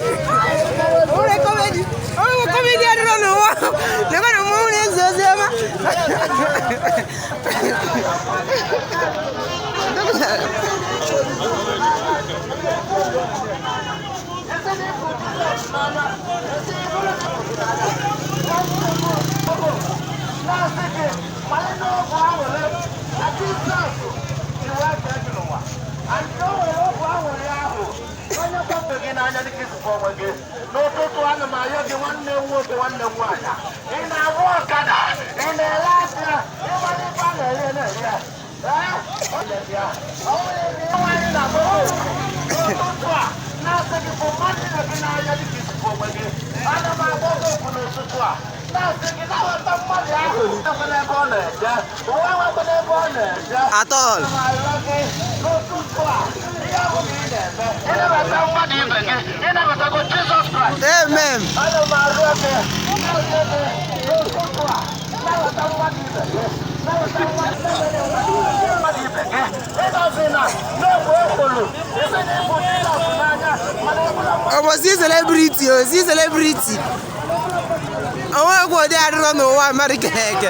Ore comedy, ore comedy adịrọ n'ụwa. Lekwa na mmọnwụ na-ezi ozi ọma. N'ụtụtụ, ana m ayọ gị, nwanne m nwoke, nwanne m nwaanyị, ị na-agba ọkada, ị na-ele afịa, ịgbara ife a na-ere na-ere. Ee, ọ na-ere ya. Ọ nwere ebe nwaanyị na-agba n'ụtụtụ a na-asị gị bụ mmadụ ibe gị n'anya dịka isi bụ onwe gị. Ana m agba gị okwu n'ụtụtụ a na-asị gị nabata mmadụ ahụ enwekwana ebe ọ na-eje ụwa, enwekwana ebe ọ na-eje. At all. Ana m arịọ gị n'ụtụtụ a, ihe ọ bụla ị na-eme, ịnabata mmadụ ibe gị, ịnabatago Jizọs Kraịst. Amen. Ana m arịọ gị, na-arịọ gị n'ụtụtụ a, nabata mmadụ ibe gị, nabata mmadụ ibe gị. Ịnọzi na na-ekwo ekworo isi na ịbụ Jizọs n'anya, mana ịbụla mmadụ. Ọ bụ si celebrity o, si celebrity. Onwekwa ụdị adịrọ n'ụwa mmadụ kere eke.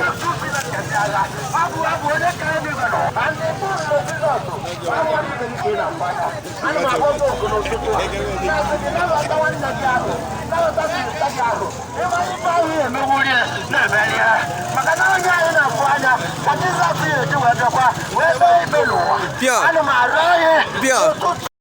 Abụ abụ onye kere eluigwe n'ụwa. Ndị bụrụ Jizọs, mmadụ ibe gị ka ị na-akpa anya. Ana m agwa gị okwu n'ụtụtụ a na-asị gị nabata nwanne gị ahụ, nabata sister gị ahụ. Ịma ife ahụ ya emewuri ya na-emeri ya, maka na onye anyị na-afụ anya ka Jizọs ya eji wee bịakwa wee kpee ikpe n'ụwa. Pure. Ana m arịọ ya Pure. n'ụtụtụ.